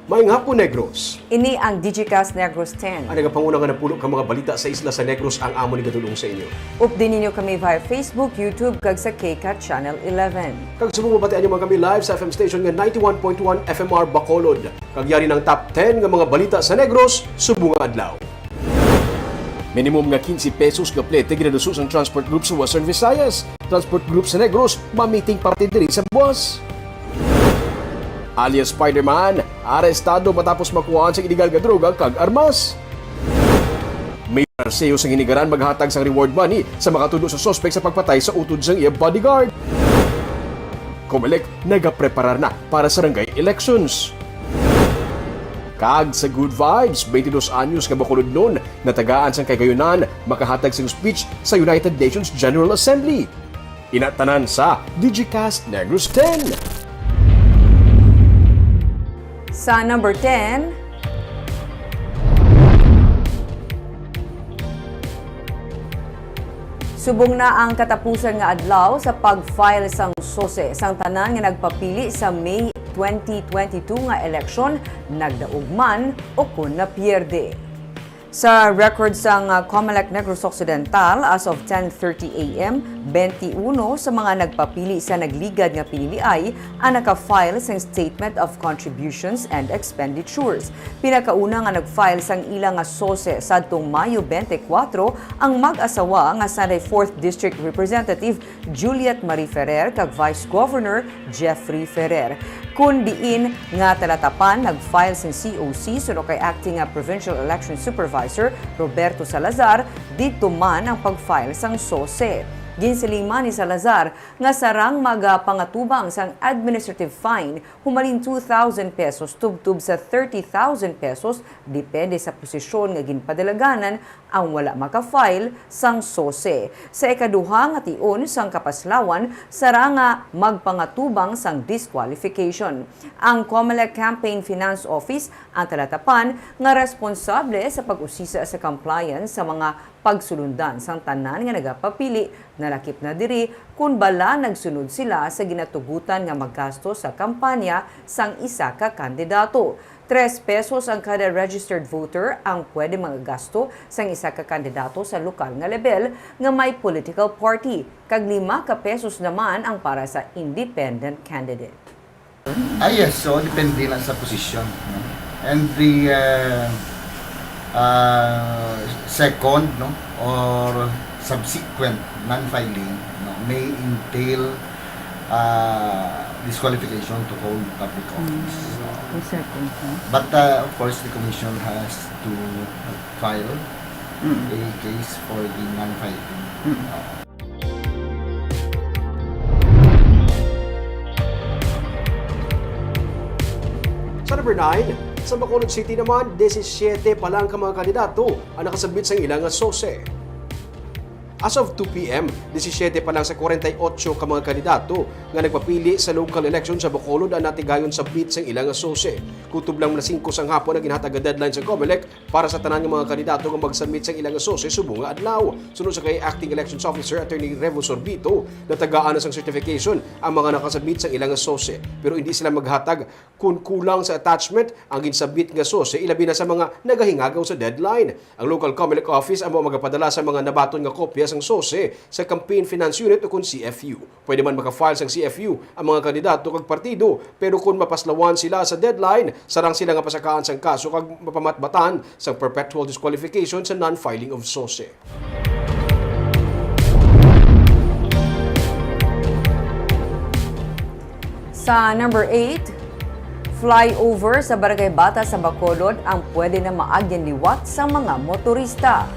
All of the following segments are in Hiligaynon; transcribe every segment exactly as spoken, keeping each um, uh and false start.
Maayong hapon, Negros. Ini ang Digicast Negros ten. Ang nagapanguna nga napulo ka mga balita sa isla sa Negros ang amon igadul-ong sa inyo. Updi ninyo kami via Facebook, YouTube, kag sa KCAT Channel eleven. Kag subong mabatian nyo man kami live sa F M station nga ninety-one point one F M R Bacolod. Kag yari na ang top ten nga mga balita sa Negros subong nga adlaw. Minimum nga quince pesos nga plete ginaduso sang Transport Group sa Western Visayas. Transport Group sa Negros, mamiting parte diri sa buwas. Alias Spider-Man, arestado matapos makuhaan sang iligal nga droga kag armas. Mayor Arceo sang Hinigaran maghatag sang reward money sa makatudo sa suspek sa pagpatay sa utod sang iya bodyguard. Comelec nagapreparar na para sa barangay elections. Kag sa Good Vibes, twenty-dos anyos nga Bacolodnon natagaan sang kahigayunan makahatag sang speech sa United Nations General Assembly. Ina tanan sa Digicast Negros ten. Sa number ten, subong na ang katapusan nga adlaw sa pag-file sang SOSE sang tanan nga nagpapili sa May twenty twenty-two nga eleksyon, nagdaog man o kon napierde. Sa record sang ah, Comelec Negros Occidental, as of ten thirty A M, twenty-uno sa mga nagpapili sa nagligad nga piniliay ang naka-file sang Statement of Contributions and Expenditures. Pinakauna nga nag-file sang ila nga SOSE sadtong Mayo twenty-four ang mag-asawa nga Sanay Fourth District Representative Juliet Marie Ferrer kag Vice Governor Jeffrey Ferrer. Kon diin nga talatapan nag-file sing C O C suno kay Acting nga Provincial Election Supervisor Roberto Salazar, didto man ang pag-file sang SOSE. Ginsiling man ni Salazar nga sarang magapangatubang sang administrative fine humalin two thousand pesos tubtob sa thirty thousand pesos, depende sa posisyon nga ginpadalaganan ang wala maka-file sang SOSE. Sa ikaduha nga tion sang kapaslawan, sarang nga magpangatubang sang disqualification. Ang Comelec Campaign Finance Office ang talatapan nga responsable sa pag-usisa sa compliance sa mga pagsulundan sang tanan nga nagapapili, nalakip na diri kon bala nagsunod sila sa ginatugutan nga magasto sa kampanya sang isa ka kandidato. Tres pesos ang kada registered voter ang pwede magagasto sang isa ka kandidato sa lokal nga lebel nga may political party, kag lima ka pesos naman ang para sa independent candidate. Ah, yes. So, depende na sa posisyon, no? And the uh, uh, second, no, or subsequent non-filing, no, may entail uh, disqualification to hold public office. Ang second, ha? But uh, of course, the commission has to file a case for the non-filing. Sa number nine, sa Bacolod City naman, disisiete pa lang ka mga kandidato ang nakasabit sang ila nga SOSE. As of two P M, disisiete pa lang sa kwarenta y otso ka mga kandidato nga nagpapili sa local election sa Bacolod ang natigayon submit sang ila nga SOSE. Kutob lang alas singko sang hapon ang ginhatag nga deadline sa Comelec para sa tanan nga mga kandidato nga mag-submit sang ila nga SOSE subong nga adlaw. Suno sa kay Acting Elections Officer Attorney Revo Sorbito, natagaan na sang certification ang mga nakasubmit sang ila nga SOSE, pero indi sila maghatag kon kulang sa attachment ang ginsubmit nga SOSE, ilabi na sa mga nagahingagaw sa deadline. Ang local Comelec office amo magapadala sa mga nabaton nga kopya sang SOSE sa Campaign Finance Unit ukon C F U. Pwede man maka-file sang C F U ang mga kandidato kag partido, pero kon mapaslawan sila sa deadline, sarang sila nga pasakaan sang kaso kag mapamatbatan sang perpetual disqualification sa non-filing of SOSE. Sa number eight, flyover sa Barangay Bata sa Bacolod ang pwede na maagyan liwat sa mga motorista.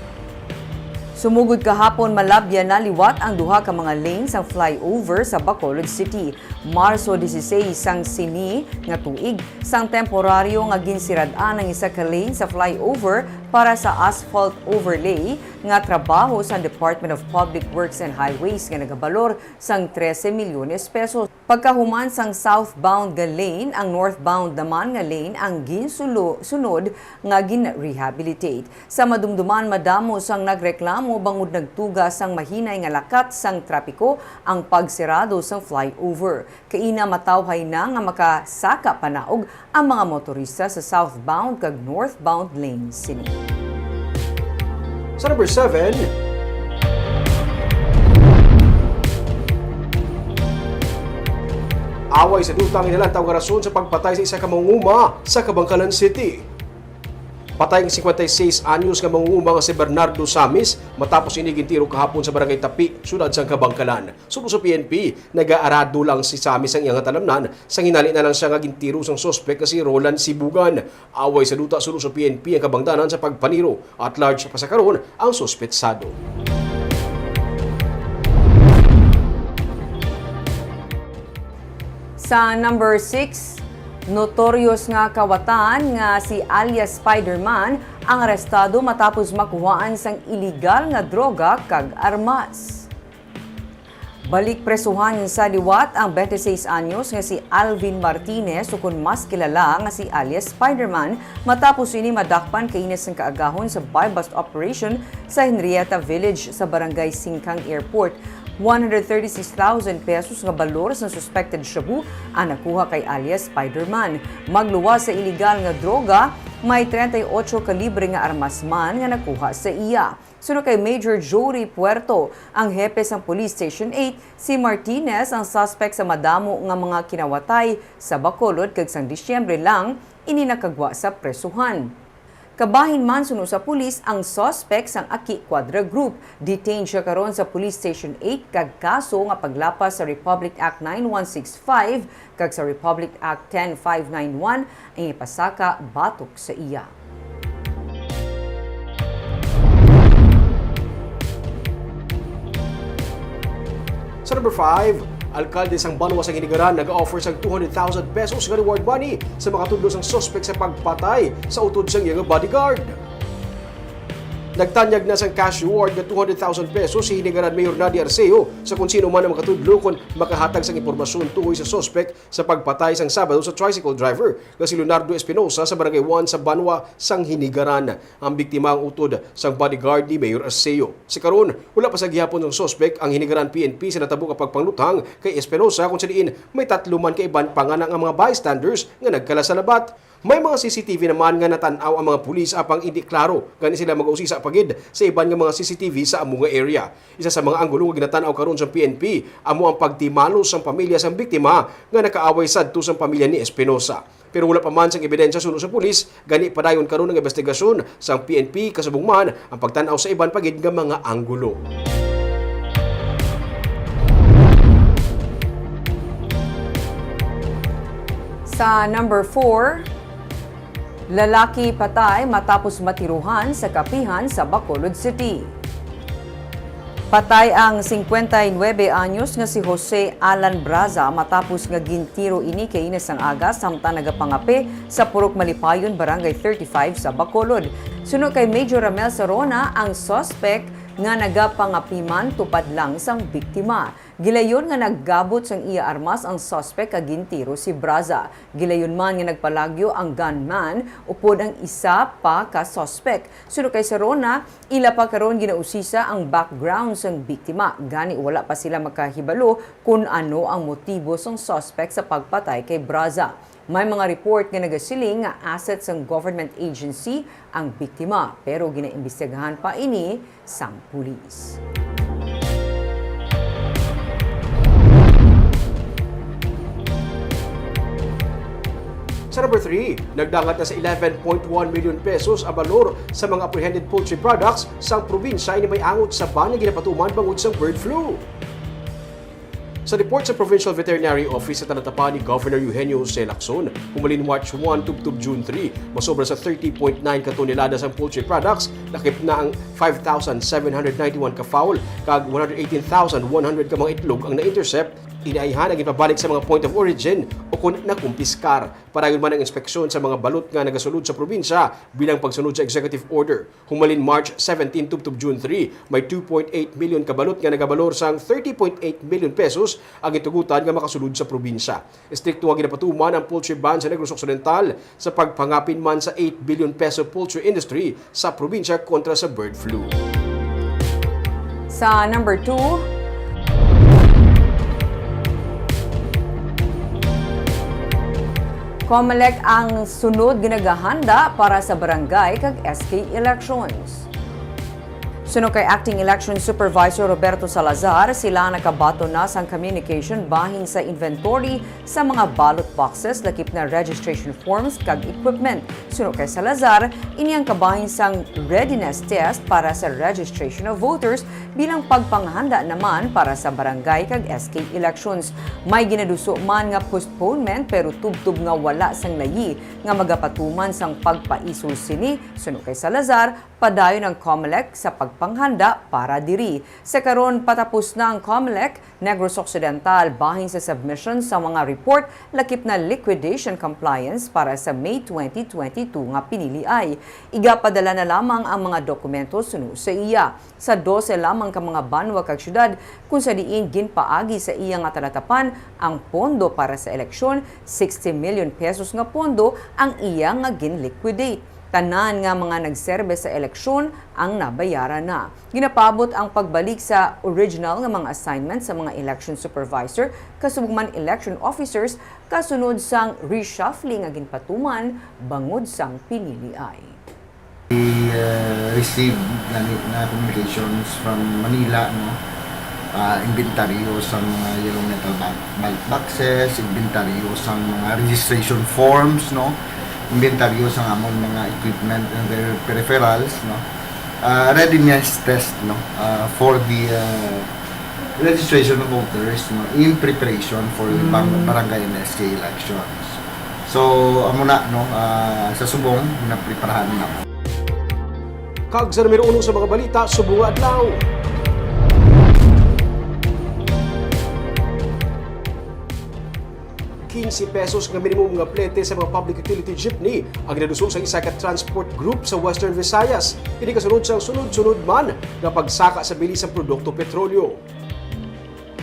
Sumugod kahapon, malabyan na liwat ang duha ka mga lane sang flyover sa Bacolod City. Marso dieciséis sang sini nga tuig, sang temporaryo nga ginsirad-an ang isa ka lane sa flyover para sa asphalt overlay nga trabaho sang Department of Public Works and Highways nga nagabalor sang trese milyones pesos. Pagkahuman sang southbound nga lane, ang northbound naman nga lane ang ginsulo-, sunod nga gin-rehabilitate. Sa madumduman, madamo sang nagreklamo bangod nagtuga sang mahinay nga lakat sang trapiko ang pagsirado sang flyover. Kaina matawhay na nga makasaka panaog ang mga motorista sa southbound kag northbound lanes sini. Sa number seven, away sa duta ang inalantaw nga rason sa pagpatay sa isa ka mangunguma sa Kabankalan City. Patay ang singkwenta y seis anyos nga mangunguma nga si Bernardo Samis matapos ini gintiro kahapon sa Barangay Tapi, siyudad sang Kabankalan. Suno sa P N P, nagaarado lang si Samis sang iyang talamnan, sang hinali na lang siya nga gintiro sang suspek nga si Roland Sibugan. Away sa duta, suno sa P N P, ang kabangdanan sa pagpaniro. At large pa sa karon ang suspetsado. Sa number six, notorious nga kawatan nga si alias Spider-Man ang arestado matapos makuhaan sang iligal nga droga kag armas. Balik presuhan sa liwat ang twenty-six anyos nga si Alvin Martinez, ukon mas kilala nga si alias Spider-Man, matapos ini madakpan kaina sang kaagahon sa buy-bust operation sa Henrietta Village sa Barangay Singkang Airport. One hundred thirty-six thousand pesos nga balor sang suspected shabu ang nakuha kay alias Spider-Man. Magluwas sa iligal nga droga, may treinta y ocho kalibre nga armas man nga nakuha sa iya. Suno kay Major Jory Puerto, ang hepe sang Police Station eight, si Martinez ang suspect sa madamo nga mga kinawatay sa Bacolod, kag sang Disyembre lang ini nakagwa sa presuhan. Kabahin man, suno sa pulis, ang suspect sang Aki Quadra Group. Detained siya karon sa Police Station eight kag kaso nga paglapas sa Republic Act nine one six five kag sa Republic Act ten five nine one ang ipasaka batok sa iya. Sa number five, alkalde sang banwa sang Hinigaran nag-offer sang two hundred thousand pesos nga reward money sa makatudlo sang suspek sa pagpatay sa utod sang iya nga bodyguard. Nagtanyag na sang cash reward nga two hundred thousand pesos si Hinigaran Mayor Nady Arceo sa kon sino man ang makatudlo kon makahatag sang impormasyon tuhoy sa suspek sa pagpatay sang Sabado sa tricycle driver nga si Leonardo Espinosa sa Barangay one sa banwa sang Hinigaran. Ang biktima ang utod sang bodyguard ni Mayor Arceo. Sa karon, wala pa sa gihapon sang suspek ang Hinigaran P N P sa natabo nga pagpangluthang kay Espinosa, kung sa diin may tatlo man ka iban pa nga nga mga bystanders nga nagkala sa labat. May mga C C T V naman nga natan-aw ang mga pulis, apang indi klaro gani sila mag-usisa pa gid sa iban nga mga C C T V sa amo nga area. Isa sa mga anggulo nga ginatan-aw karon sa P N P amo ang pagtimalos sang pamilya sang biktima nga nakaaway sadto sang pamilya ni Espinosa. Pero wala pa man sang ebidensya suno sa pulis, gani padayon karon ang investigasyon sang P N P, kasubong man ang pagtan-aw sa iban pa gid nga mga anggulo. Sa number four, lalaki patay matapos matiruhan sa kapihan sa Bacolod City. Patay ang singkwenta y nuebe anyos nga si Jose Alan Braza matapos nga gintiro ini kaina sang aga samtang nagapangape sa Purok Malipayon, Barangay thirty-five sa Bacolod. Suno kay Major Ramel Sarona, ang suspek nga nagapangape man tupad lang sang biktima. Gilayon nga naggabot sang iya armas ang suspek kag gintiro si Braza. Gilayon man nga nagpalagyo ang gunman upod ang isa pa ka suspek. Suno kay Sarona, ila pa karon ginausisa ang background sang biktima, gani wala pa sila makahibalo kon ano ang motibo sang suspek sa pagpatay kay Braza. May mga report nga nagasiling nga asset sang government agency ang biktima, pero ginaimbestigahan pa ini sang pulis. Sa number three, nagdangat na sa eleven point one million pesos ang balor sa mga apprehended poultry products sang probinsya ini may angot sa ban nga ginapatuman bangod sang bird flu. Sa report sa Provincial Veterinary Office sa talatapan ni Governor Eugenio Jose Lacson, humalin March one tubtob June three, masobra sa thirty point nine ka tonelada sang poultry products, lakip na ang five thousand seven hundred ninety-one ka fowl kag one hundred eighteen thousand one hundred ka mga itlog ang na-intercept Ginaihan ang ipabalik sa mga point of origin o kon nakumpiskar. Padayon man ang inspeksyon sa mga balot nga nagasulod sa probinsya bilang pagsunod sa executive order. Humalin March seventeen tubtob June three, may two point eight million ka balot nga nagabalor sang thirty point eight million pesos ang gitugutan nga makasulod sa probinsya. Estrikto nga ginapatuman ang poultry ban sa Negros Occidental sa pagpangapin man sa eight billion peso poultry industry sa probinsya kontra sa bird flu. Sa number two, Comelec ang sunod nga naghahanda para sa barangay kag S K elections. Suno kay Acting Election Supervisor Roberto Salazar, sila nakabaton na sang communication bahin sa inventory sa mga ballot boxes, lakip na registration forms kag equipment. Suno kay Salazar, ini ang kabahin sang readiness test para sa registration of voters bilang pagpanghanda naman para sa barangay kag S K elections. May ginaduso man nga postponement, pero tubtob nga wala sang layi nga magapatuman sang pagpaisol sini. Suno kay Salazar, padayon ang Comelec sa pagpanghanda para diri. Sa karon, patapos na ang Comelec Negros Occidental bahin sa submission sa mga report lakip na liquidation compliance para sa May twenty twenty-two nga piniliay. Igapadala na lamang ang mga dokumento suno sa iya. Sa dose lamang ka mga banwa kag syudad, kung sa diin ginpaagi sa iya nga talatapan ang pondo para sa eleksyon, sixty million pesos nga pondo ang iya nga gin-liquidate. Tanan nga mga nagserbe sa eleksyon ang nabayaran na. Ginapaabot ang pagbalik sa original nga mga assignment sa mga election supervisor kasubong man election officers kasunod sang reshuffling nga ginpatuman bangod sang piniliay. We, uh, received na, na communications from Manila, no? Ah, inventaryo sa mga yellow metal ba-, ballot boxes, inventaryo sa mga registration forms, no? Inventaryo sa amon mga equipment and their peripherals, no? Ah, readiness test, no? Ah, for the, ah, registration of voters, no? In preparation for the bang-, Mm. barangay and S K elections. So, amo na, no? Ah, sa subong, napreparahan na. Kag sa numero uno sa mga balita, subong nga adlaw. Quince pesos nga minimum nga plete sa mga public utility jeepney ang ginaduso sa isa ka transport group sa Western Visayas. Ini kasunod sang sunod-sunod man nga pagsaka sa bili sang produkto petrolyo.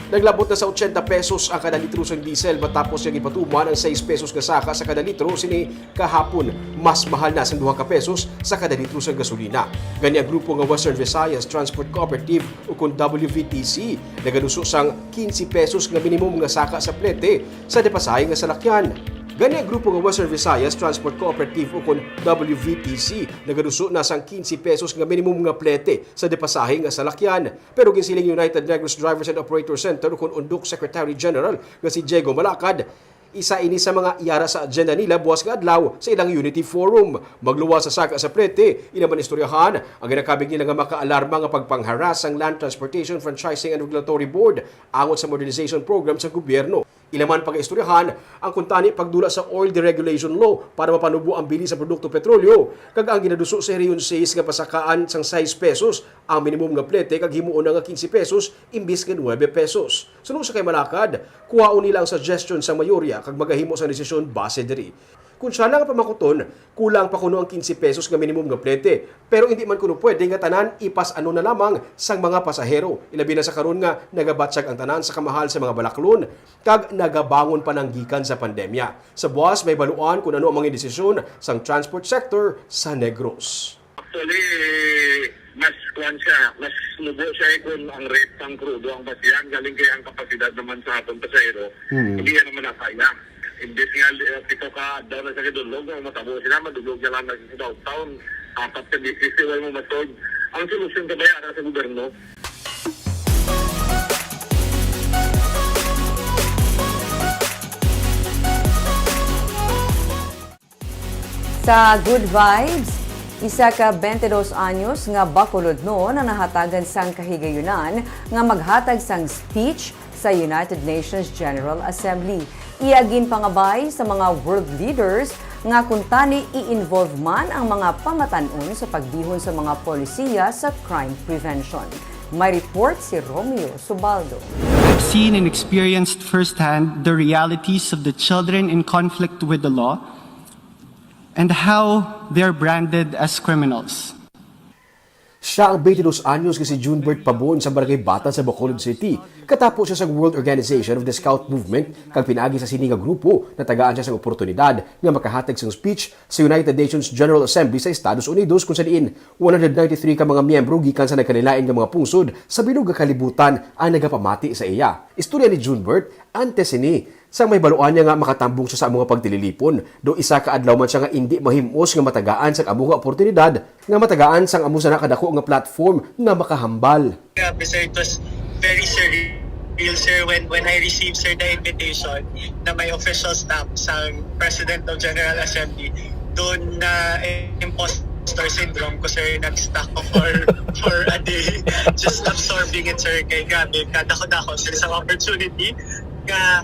Naglabot na sa ochenta pesos ang kada litro sang diesel matapos nga gipatuman ang sais pesos nga saka sa kada litro sini kahapon. Mas mahal na sang duha ka pesos sa kada litro sang gasolina. Gani ang grupo nga Western Visayas Transport Cooperative, ukon W V T C, nagaduso sang quince pesos nga minimum nga saka sa plete sa depasahe nga salakyan. Gani ang grupo nga Western Visayas Transport Cooperative, ukon W V T C, nagaduso na sang quince pesos nga minimum nga plete sa depasahe nga salakyan. Pero ginsiling United Negros Drivers and Operators Center, ukon UNDOC Secretary General nga si Diego Malacad, isa ini sa mga yara sa agenda nila buwas nga adlaw sa ilang Unity Forum. Magluwas sa saka sa plete, ila man istoryahan ang ginakabig nila nga makaalarma nga pagpangharas sang Land Transportation Franchising and Regulatory Board angot sa modernization program sa gobyerno. Ila man pagaistoryahan ang kuntani pagdula sa Oil Deregulation Law para mapanubo ang bili sa produkto petrolyo, kag ang ginaduso sa Hireon sais nga pasakaan sang sais pesos ang minimum nga plete kag himuon na nga quince pesos imbis nga nuebe pesos. Suno sa kay Malacad, kuhaon nila ang suggestion sa mayorya kag magahimo sang desisyon base diri. Kung siya lang ang pamakuton, kulang pa kuno ang quince pesos nga minimum nga plete, pero indi man kuno pwede nga tanan ipas-ano na lamang sang mga pasahero, ilabi na sa karon nga nagabatsyag ang tanan sa kamahal sa mga balaklon kag nagabangon pa nang gikan sa pandemya. Sa buwas, mahibaluan kung ano ang mga desisyon sang transport sector sa Negros. Actually, mas kuwan siya, mas mubo siya, eh, kung ang rate ng krudo ang basihan, galing kay ang kapasidad naman sa aton pasahero, Hmm. hindi yan naman nakaya. Imbis nga, eh, pito ka adlaw na sa gidulog, ang matabo sila, madulog na lang sa downtown. Apat ka beses, wala mo matod. Ang solusyon ka ba yan sa gobyerno? Sa Good Vibes, isa ka twenty-dos anyos nga bakulodnon ang nahatagan sang kahigayunan nga maghatag sang speech sa United Nations General Assembly. Iya ginpangabay sa mga world leaders nga kuntani i-involve man ang mga pamatan-on sa pagbihon sa mga polisiya sa crime prevention. May report si Romeo Subaldo. I've seen and experienced firsthand the realities of the children in conflict with the law and how they're branded as criminals. Siya ang twenty-two anyos nga si Junebert Pabon sa Barangay Batan sa Bacolod City. Katapo siya sa World Organization of the Scout Movement, kag pinaagi sa sini nga grupo, natagaan siya sang oportunidad nga makahatag sang speech sa United Nations General Assembly sa Estados Unidos, kung sa diin one hundred ninety-three ka mga miyembro gikan sa nagkalain-lain nga mga pungsod sa bilog nga kalibutan ang nagapamati sa iya. Istorya ni Junebert, antes sini, sang mahibaluan niya nga makatambong siya sa amo nga pagtililipon, do isa ka adlaw man siya nga indi mahim-os nga matagaan sang amo nga oportunidad, nga matagaan sang amo sana kadako nga platform nga makahambal. Grabe, sir, it was very surreal, sir, when when I received, sir, the invitation na may official stamp sang President of General Assembly. Doon na imposter syndrome ko, sir, nag-stuck ko for for a day. Just absorbing it, sir, kay grabe, kadako-dako, sir, sa opportunity nga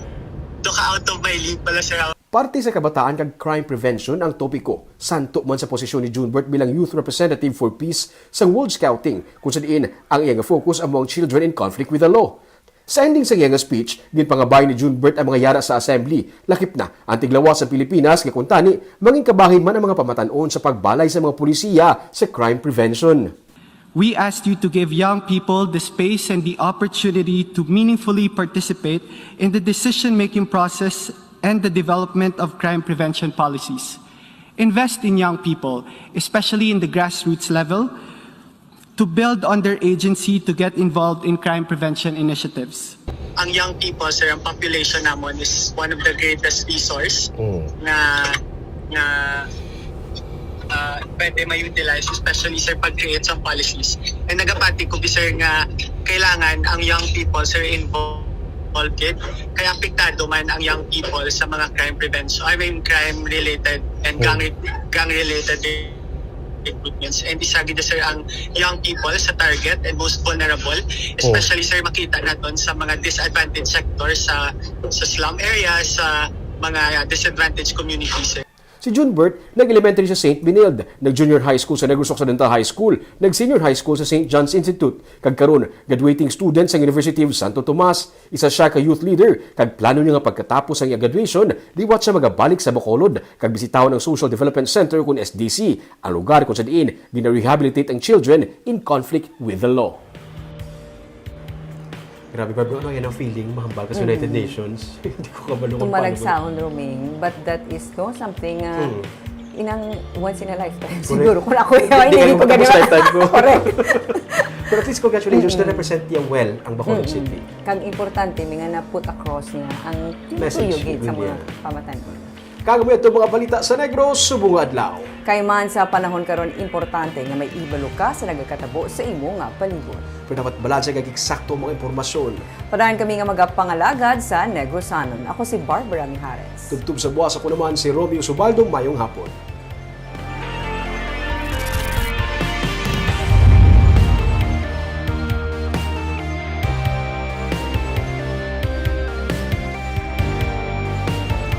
do ka out of my league pala, sir. Parte sa kabataan kag crime prevention ang topiko. Santo man sa posisyon ni Junebert bilang Youth Representative for Peace sa World Scouting, kung sa diin ang iya nga focus amo ang children in conflict with the law. Sa ending sa iya nga speech, ginpangabay ni Junebert ang mga yara sa assembly, lakip na ang tiglawas sa Pilipinas, nga kuntani mangin kabahin man ang mga pamatan-on sa pagbalay sa mga pulisiya sa crime prevention. We asked you to give young people the space and the opportunity to meaningfully participate in the decision-making process and the development of crime prevention policies. Invest in young people, especially in the grassroots level, to build on their agency to get involved in crime prevention initiatives. Ang young people, sir, ang population namon is one of the greatest resource nga nga uh, pwede ma-utilize, especially, sir, pag-create sa policies. And nagapati ko, sir, nga kailangan ang young people, sir, involved, kay apektado man ang young people sa mga crime prevention, I mean, crime-related and gang gang-related recruitments. And isa gid, sir, ang young people sa target and most vulnerable, especially, sir, makita naton sa mga disadvantaged sector sa sa slum area, sa mga disadvantaged communities, sir. Si Junebert nag-elementary sa Saint Benilde, nag-junior high school sa Negros Occidental High School, nag-senior high school sa Saint John's Institute, kag karon graduating student sa University of Santo Tomas. Isa siya ka youth leader, kag plano niya nga pagkatapos sang iya graduation, liwat siya magabalik sa Bacolod kag bisitahon ang Social Development Center kun S D C, ang lugar kung sa diin gina-rehabilitate ang children in conflict with the law. Grabe, Barbara, ano yan ang feeling? Mahambal ka sa United Nations? Hindi ko kabalo kung paano. Tumalag sound, Roming, but that is no something uh, inang once in a lifetime Correct. Siguro kung ako yung Hindi hindi kayo ko ganun. matapos lifetime ko. Correct. Pero at least, congratulations, na-represent niya well ang Bacolod City. Kag importante, may nga na-put across niya ang Message, tinutuyog gid sa mga yeah. pamatan-on. Kag amo ito mga balita sa Negros subong nga adlaw. Kay man sa panahon karon, importante nga may ibalo ka sa nagakatabo sa imo nga palibot. Pero dapat balanse kag eksakto ang mga impormasyon. Padayon kami nga magapangalagad sa Negrosanon. Ako si Barbara Mijares. Tubtob sa buwas, ako naman si Romeo Subaldo. Mayong hapon.